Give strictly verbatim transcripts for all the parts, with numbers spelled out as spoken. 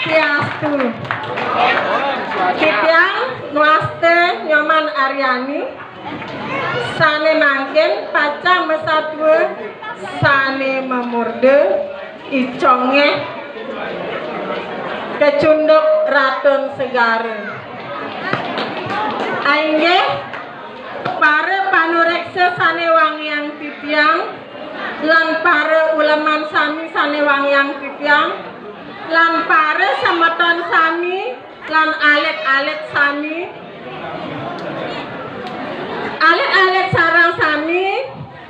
Swastiastu. Titiang Nuaste Nyoman Aryani, sane mangkin pacang masatua, sane mamurda I Congeh, kecunduk Ratun Segara. Inggih, para panureksa sane wangiang titiang, lan para uleman sami sane wangiang titiang, lan para semeton sami, lan alit-alit sami. Alit-alit sareng sami,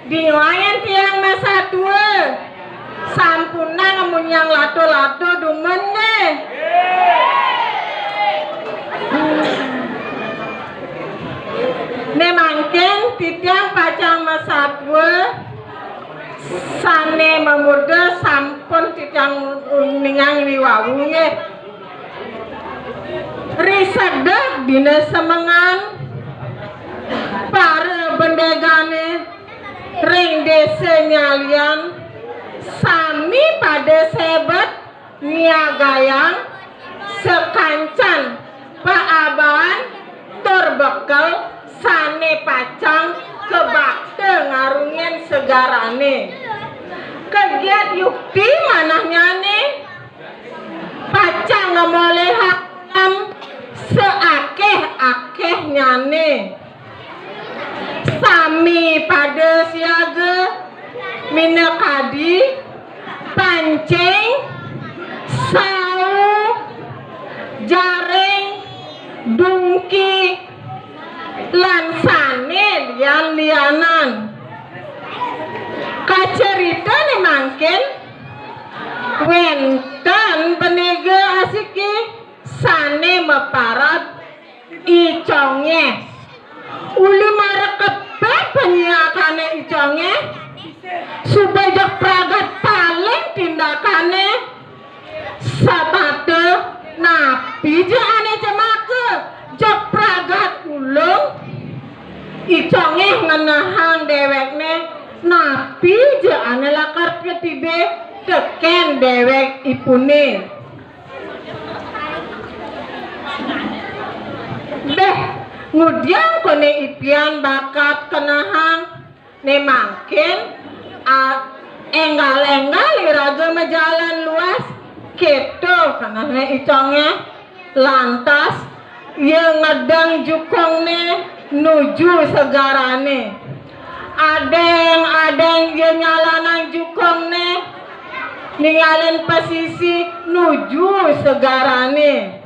dingwayan tiang masatua. Sampunang munyang lato-lato dumun nggih. Ne mangkin titiang pacang masatua, sane mamurda sampun titiang uningang wiwawu nggih. Ri sedek dina semengan, para bendegane ring desa Nyalian sami pada sebet nyiagayang sakancan paabahan tur bekel sane pacang kabakta ngarungin segarane. Kagiat yukti manahnyane pacang ngamolihang saakeh-akehnyane. Sami pada siaga minakadi pancing, sau, jaring, dungki, lan sane lian-lianan. Kacaritane mangkin, wenten benega asiki sane maparat I Congeh. Uli marekepet panyiakane I Congeh, suba jeg pragat paling tindakane. Sapata napi ja ane jemaka, jeg pragat ulung. I Congeh ngenehang dewekne, napi ja ane lakar katibe teken dewekipune. Beh, ngudiang kone ipian bakat kenehang, ne mangkin, a, enggal-enggal iraga majalan luas, keto kenehne I Congeh. Lantas, ia ngedeng jukungne nuju segarane. Adeng-adeng ia nyalanang jukungne, ningalin pasisi nuju segarane.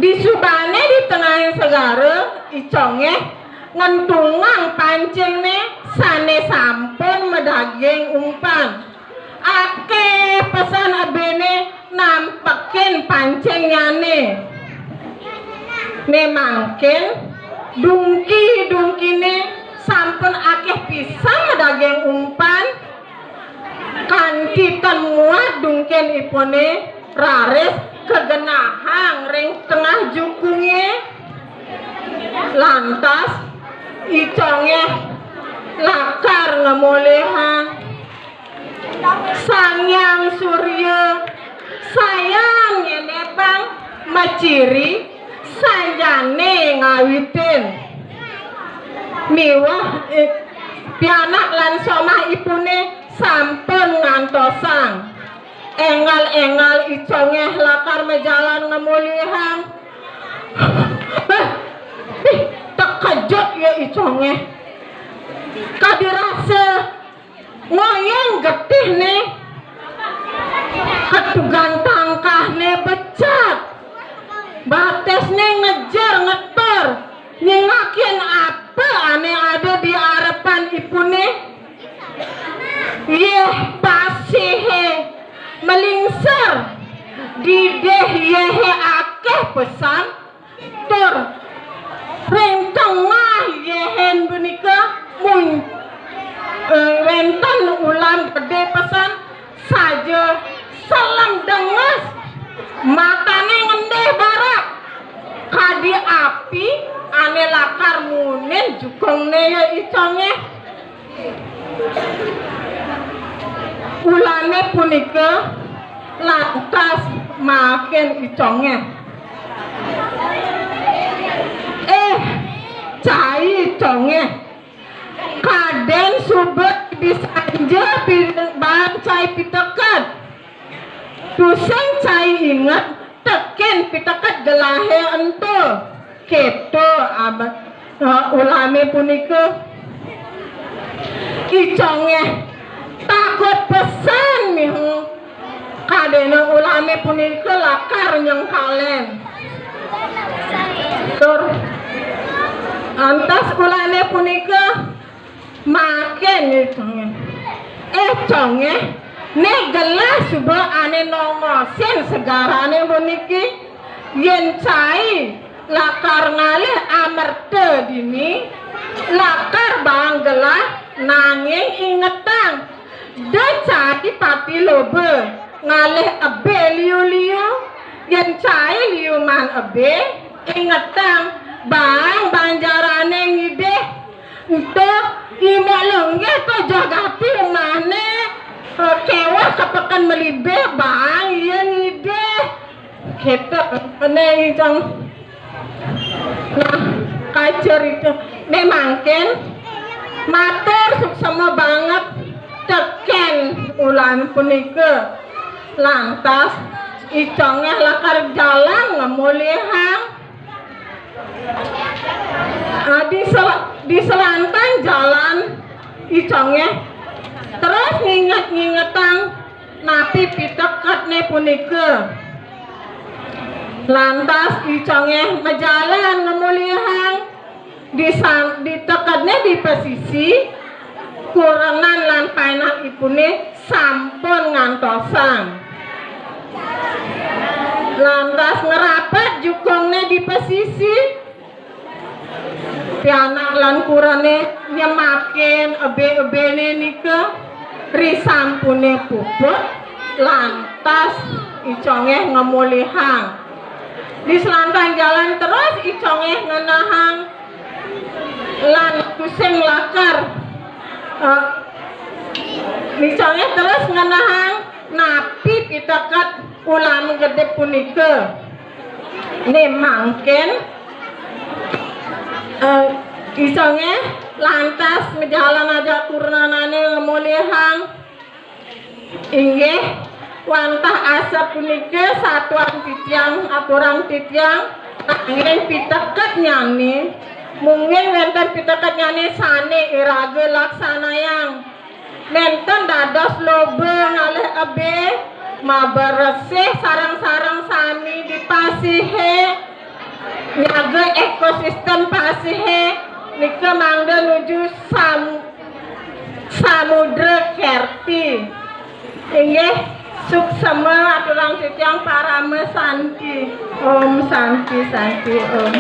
Disubane di tengahing segara, I Congeh ngentungang pancingne sane sampun madaging umpan. Akeh pesan ebene nampekin pancingnyane. Ne mangkin, dungki-dungkine sampun akeh pisan madaging umpan, kanti tan muat dungkinipune, raris kagenahang ring tengah jukunge. Lantas, I Congeh lakar ngamolihang Sang Hyang Surya sayan ngenepang maciri sanjane ngawitin. Miwah, eh, pianak lan somahipune sampun ngantosang. Enggal-enggal I Congeh lakar majalan ngamolihang. Beh, beh, tekejut ya I Congeh. Kadi rasa ngoyong getihne, ketugan tangkahne becat, batesne ngejer ngetor, nyingakin apa ane ada di arepanipune. Yeh pasihe malingser, didih yehe akeh pesan, tur ring tengah yehen punika mun, eh, wenten ulam gede pesan, saja selem denges, matane ngendih barak. Kadi api ane lakar munin jukungne ya I Congeh. Ulame punika lantas Kén icongé. Eh, cai icongé. Kadén suba disanja piring baan cai piteket. Tusing cai inget, tekén piteket gelahé ento. Kéto abet, eh, ulamé punika. Icongé takut pesan mih. Kadéna ulamé punika lakar nyengkalén. Tur antas ulamé punika makin icongé. Eh, congé, né gelah suba ané nongosin segarané puniki. Yén cai lakar ngalih amerta dini, lakar baang gelah nanging ingetang. Da cai pati loba ngalih ebé liu-liu. Yén cai liu maan ebé, ingetang baang banjarané ngidih. Ento, I Mek Lenggih to jagati umahné, eh, kéweh ka peken Melibih, baang ia ngidih. Kéto, kéné, Icong. Nah, kacerita. Né mangkin, matur suksma banget tekén ulam punika. Lantas, Icongé lakar jalan ngamulihang. Ah, di sel-, di selantang jalan Icongé terus nginget-ngingetang napi piteketné punika. Lantas Icongé majalan ngamulihang. Di san-, di teketné di pasisi, kurenan lan painakipuné sampun ngantosang. Lantas ngrapat jukungné di pasisi, pianak lan kurené nyemakin ebé-ebéné nika risampuné puput, lantas Icongé ngamulihang. Di selantang jalan terus Icongé ngenehang lan tusing lakar. Eh, Icongé terus ngenehang napi piteket ulam gedé punika. Né mangkin, eh, Icongé lantas majalan ajak kurenané ngamulihang. Inggih, wantah asapunika satuan titiang, aturang titiang, nanging piteketnyané, mungkin wénten piteketnyané sané iraga laksanayang. Nénten dados loba ngalih ebé, maberesih sareng-sareng sami di pasihé, nyaga ekosistem pasihé, nika mangda nuju sam-, Samudra Kerti. Inggih, suksma aturang titiang parama santi. Om Santi, Santi, Om.